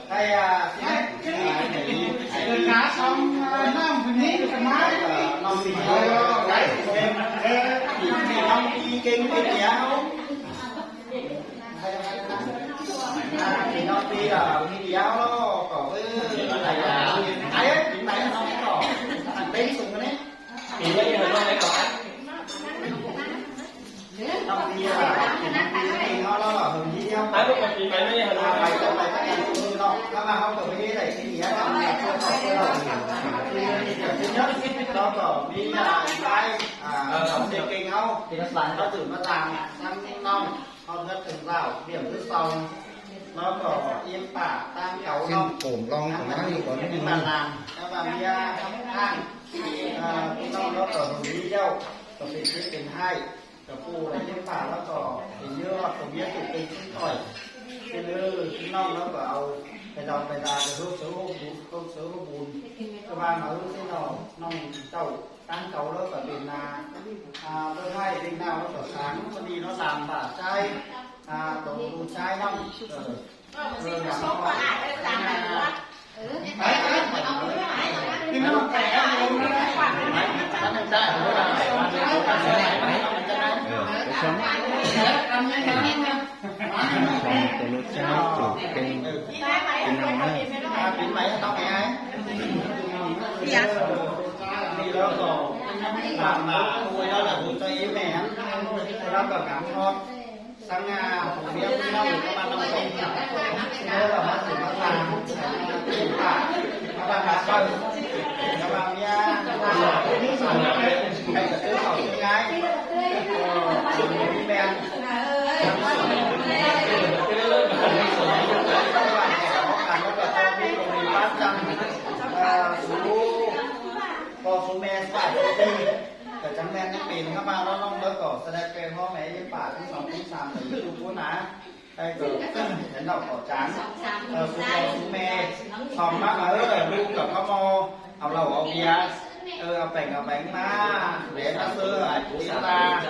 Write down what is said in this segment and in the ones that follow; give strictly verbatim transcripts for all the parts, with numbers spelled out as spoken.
Thầy, à, thầy, thầy, cá sống, à, năm phần nghìn cái máy. Ờ, năm phần nghìn. Ờ, cái, ờ, thì, thì năm phần nghìn cái, cái gì á, không? À, thì nó đi là đi giáo đó, còn với thầy là ai ấy, thì thầy nó không có. Thằng Tý Sùng đấy. Thì nó đi là nó phải có. Nó đi là, thì nó đi nó là Hồng Nhi không? Ai lúc mà thì mày mới đi Hà Nội. Mày trong mày phát hiện cũng như nó. Nó mà không cần phải đi đẩy cái gì hết, nó là chưa có cái đâu. Thứ nhất, nó có đi là cái, à, học sinh kinh không? Thì nó làm, nó tự nó làm, nó nông. Hot hớt tơng dảo, điểm thứ sáu, nó có yên tả tam cáu. Xin nông. Ổn lòng của nó thì có những bàn làm, các bà bia, hàng, à, cái nông nó có hồng lý đâu, có thể chết đến hai, có phù là yên tả nó có hình như hoặc có biết chủ tịch xin khỏi. Cái lư, cái nông nó có áo, cái dòng cái đà, cái hốc sớ hốc bùn, hốc sớ hốc bùn. Các bà mà hốc thế nào, nông chậu. Táng cáu đó có thể là, à, tôi hai bên nào nó có sáng, có đi nó làm bả trai, à, tổ tụ trai năm. Ờ. Ờ, làm nó có. Cái nó phải ăn uống nó đấy. Ăn uống trai, ăn uống trai. Ờ, cái sống. Ăn uống trai, cái lốt trai, chủ kênh, kênh nào nữa. À, khuyến mãi tao cái ai? Đi đó có. Làm mà tôi đó là tôi cho ý mẹ. Tôi đó có cảm thoát. Sáng, à, phổ biến với nhau, các bạn đồng tình. Nhớ là bắt buộc các bạn, các bạn là sao? Các bạn nha. Hãy là cứ học tiếng Ái. Ờ, mình đi bèn. Có số ꞌme phải số ꞌme. Cả trắng đen nó pin các bạn nó nông đỡ cỏ sa đẹp kèm ho mẹ yên bả cũng sòng cũng sàm để YouTube cuốn á. Đây cỏ cái đậu cỏ trắng. Ờ, số có số ꞌme. Sòng mắc mà ớ là lu cỏ có mo. Học lẩu học bia. Ờ, học bánh học bánh má. Để nó xưa là chú ta.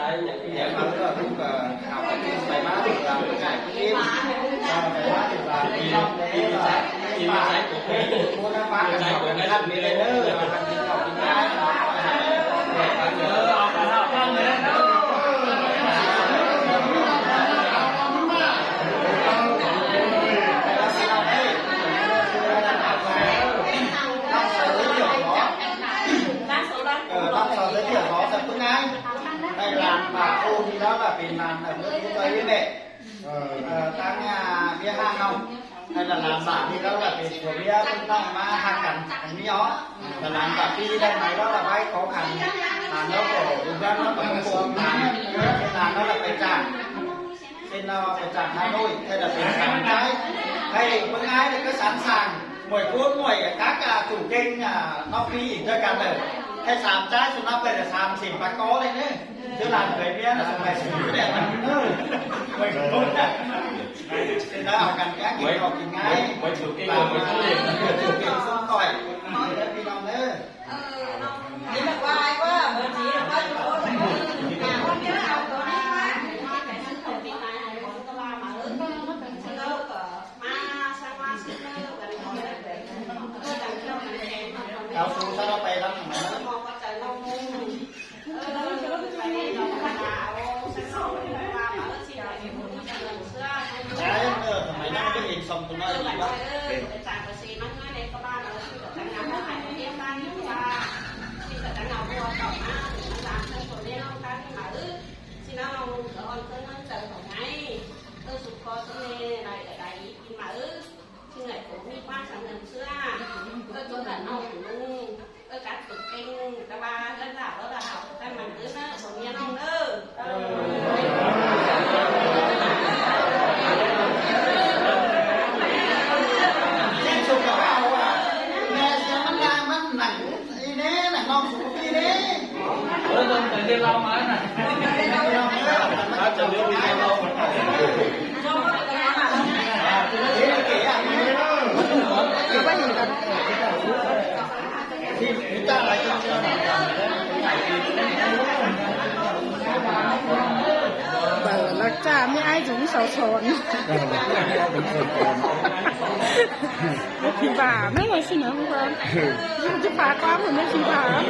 Để mà ớ là lu cỏ học bánh bánh má thì là cái ngại cái tim. Ờ, bánh má thì là tim. Tim là tim. Ờ, bác cho giới thiệu nó thật bức ái. Đây là bà cô thì đó là vì làm ở nước chúng tôi với mẹ. Ờ, tăng, à, bia hàng không? Hay là làm bả đi đó là vì của bia cũng tăng mà hàng cắn, cắn mi ó. Là làm bả đi đây này đó là bái khó khăn. Là nó có đủ gan nó có cuồng mà. Là nó là phải trả. Xin, ờ, phải trả Hà Nội, hay là phải trả cái. Hay bưng ai thì cứ sẵn sàng. Mỗi cuốn mỗi các, à, chủ kênh, à, nó phi cho cả đời. Hay sắm trái số năm đây là sắm xỉn bạc có đây nữa. Chứ làm cái bia là phải xỉn cái đẹp lắm. Mười cuốn. Thì đó là cần các kỹ thuật thì ngay. Mấy chủ kênh là mấy chủ kênh. Chủ kênh số khỏi. Đi là qua ai quá, bố trí là qua chủ kênh. Nhà con nhớ nào có đi qua. Áo số sao nó bay lắm hả mày? Đấy, ờ, thằng mày nó cái hình sòng tụi nó gì đó. Xin nó lòng con cơn nó chờ khỏi ngay. Tôi sụp kho tôi này lại ở đây in mà ư. Xin lại cũng mi quan sang năm xưa. Tôi có cả nông cũng tôi cắt tụt kinh ta ba cái là đó là học cái mình cứ nó sống nhân nông ư. Xin sụp cả bảo à. Nghe xem nó đang bắt nặng. Đi nè, nè, nông sụp đi nè. Ôi, nông phải đi lau má nè. Bác chồng đi lau. Đi nè, kể à. Cảm ơn ai dũng sầu sồn. Một thì bà, mấy người xin nữa không? Một thì bà qua một, mấy thì bà.